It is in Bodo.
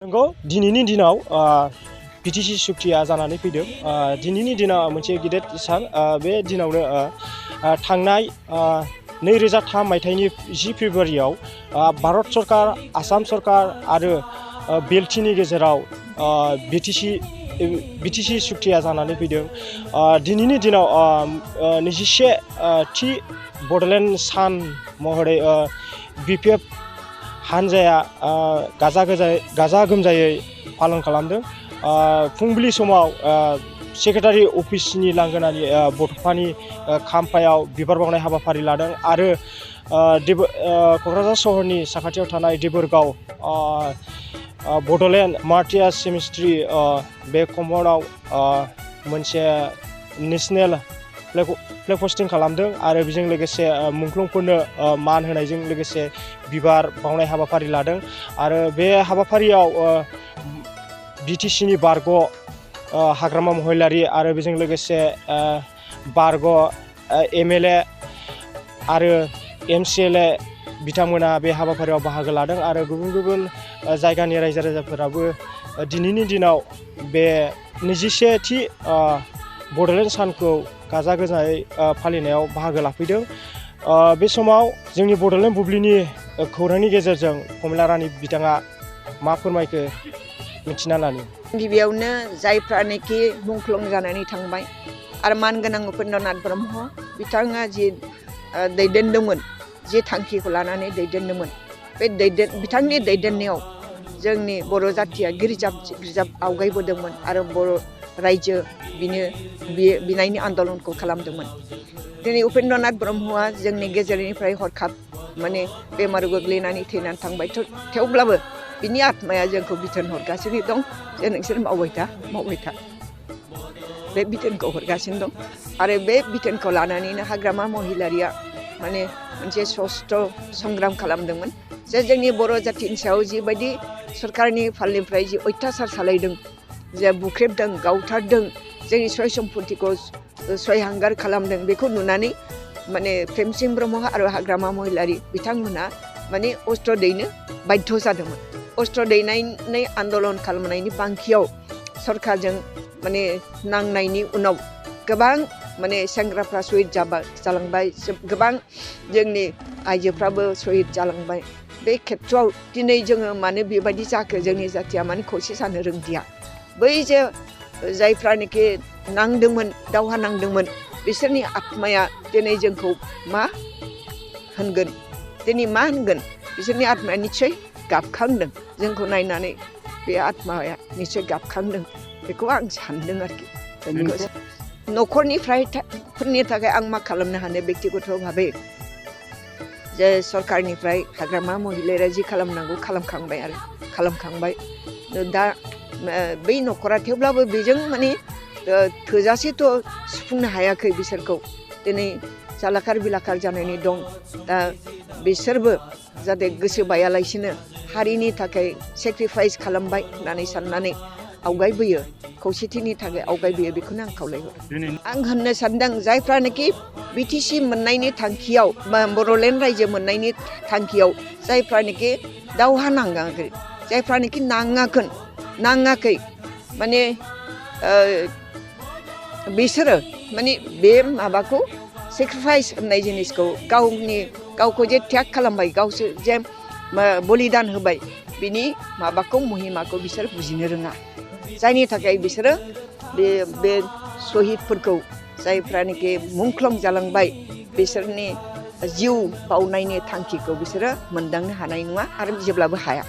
नंगौ दिनैनि दिनाव बिटिसि सुक्तिया जानानै फैदों। दिनैनि दिना मोनसे गिदिर सान। बे दिनावनो थांनाय 2003 मायथाइनि 10 फेब्रुआरियाव भारत सरकार, आसाम सरकार आरो बेल्टिनि गेजेराव बिटिसि सुक्तिया जानानै फैदों। दिनैनि दिनाव 21 थि बड'लेण्ड सान महरै बिपिएफ हानजाया गाजा गोमजायै पालन खालामदों। फुंबिलि समाव सेक्रेटारि अफिसनि लांगोनानि बट'फानि खाम्फायाव बिबार बावनाय हाबाफारि लादों आरो क'क्राझार सहरनि साखाथियाव थानाय देबोरगाव बड'लेण्ड मार्टियार्स सेमेस्ट्रि बे कम्पाउन्डआव मोनसे नेसनेल फ्लेग हस्टिं खालामदों आरो बेजों लोगोसे मुंख्लंफोरनो मान होनायजों लोगोसे बिबार बावनाय हाबाफारि लादों आरो बे हाबाफारियाव बिटिसिनि बारग' हाग्रामा महिलारि आरो बेजों लोगोसे बारग' एमएलए आरो एमसिएलए बिथांमोना बे हाबाफारियाव बाहागो लादों आरो गुबुन गुबुन जायगानि रायजो राजाफोराबो दिनैनि दिनाव बे 21 थि बड'लेण्ड सानखौ गाजा गोमजायै फालिनायाव बाहागो लाफैदों। बे समाव जोंनि बड'लेण्ड बुब्लिनि खौरांनि गेजेरजों प्रमिला रानी बिथाङा मा फोरमायखो मिथिना लानि। गिबियावनो जायफ्रानोखि मुंख्लं जानानै थांबाय आरो मानगोनां उपेन्द्रनाथ ब्रह्म बिथाङा जि दैदेनदोंमोन, जि थांखिखौ लानानै दैदेनदोंमोन, बे बिथांनि दैदेननायाव जोंनि बर' जाथिया गिर्जाब आवगायबोदोंमोन आरो बर' रायजो बिनायनि आन्दलनखौ खालामदोंमोन। दिनै उपेन्द्रनाथ ब्रह्मआ जोंनि गेजेरनिफ्राय हरखाब बेमार गोग्लैनानै थैनानै थांबाय। थेवब्लाबो बिनि आत्माया जोंखौ बिथोन हरगासिनो दं जे नोंसोर मावबाय था। बे बिथोनखौ हरगासिनो दं आरो बे बिथोनखौ लानानैनो हाग्रामा महिलारिया मोनसे स्वस्थ संग्राम खालामदोंमोन जे जोंनि बर' जाथिनि सायाव जिबायदि सरकारनि फालनिफ्राय जि अयथासार सालायदों, जे बुख्रेबदों, गावथारदों, जोंनि सय सम्पतिखौ सयहांगार खालामदों, बेखौ नुनानै प्रेमसिं ब्रह्म आरो हाग्रामा महिलारि बिथांमोना अस्त्र दैनो बाध्य जादोंमोन। अस्त्र दैनानै आन्दलन खालामनायनि बांखियाव सरकारजों नांनायनि उनाव गोबां सेंग्राफ्रा सहिद जालांबाय, गोबां जोंनि आइजोफ्राबो सहिद जालांबाय। बे खेथ्रआव दिनै जोङो मानो बेबायदि जाखो, जोंनि जाथिया मानो खौसे जानो रोंदिया। बै जे जायफ्रानोखि नांदोंमोन, दावहा नांदोंमोन, बिसोरनि आत्माया दिनै जोंखौ मा होनगोन? बिसोरनि आत्माया निस्सय गाबखांदों। जोंखौ नायनानै बे आत्माया निस्सय गाबखांदों, बेखौ आं सानदों आरोखि। न'खरनिफोरनि थाखाय आं मा खालामनो हानो, बेक्तिगत भाबै जे सरकारनिफ्राय हाग्रामा महिलारिया जि खालामनांगौ खालामखांबाय। दा बै न'खरा थेवब्लाबो बेजों थोजासेथ' सुफुंनो हायाखै बिसोरखौ। दिनै जालाखार बिलाखार जानानै दं। दा बिसोरबो जाहाथे गोसो बायालासिनो हारिनि थाखाय सेक्रिफाइस खालामबाय होननानै साननानै आवगायबोयो, खौसेथिनि थाखाय आवगायबोयो, बेखौनो आं खावलायहरो। आं होननो सानदों जायफ्रानोखि बिटिसि मोननायनि थांखियाव बा बड'लेण्ड रायजो मोननायनि थांखियाव जायफ्रानोखि दावहा नाङाखै, जायफ्रानोखि नाङाखै बिसोरो बे माबाखौ सेक्रिफाइस होननाय जिनिसखौ गावखौ जे त्याग खालामबाय, गावसोर जे बलिदान होबाय, बिनि महिमाखौ बिसोर बुजिनो रोङा। जायनि थाखाय बिसोरो बे सहिदफोरखौ जायफ्रानोखि मुंख्लं जालांबाय, बिसोरनि जिउ बाउनायनि थांखिखौ बिसोरो मोनदांनो हानाय नङा आरो जेब्लाबो हाया।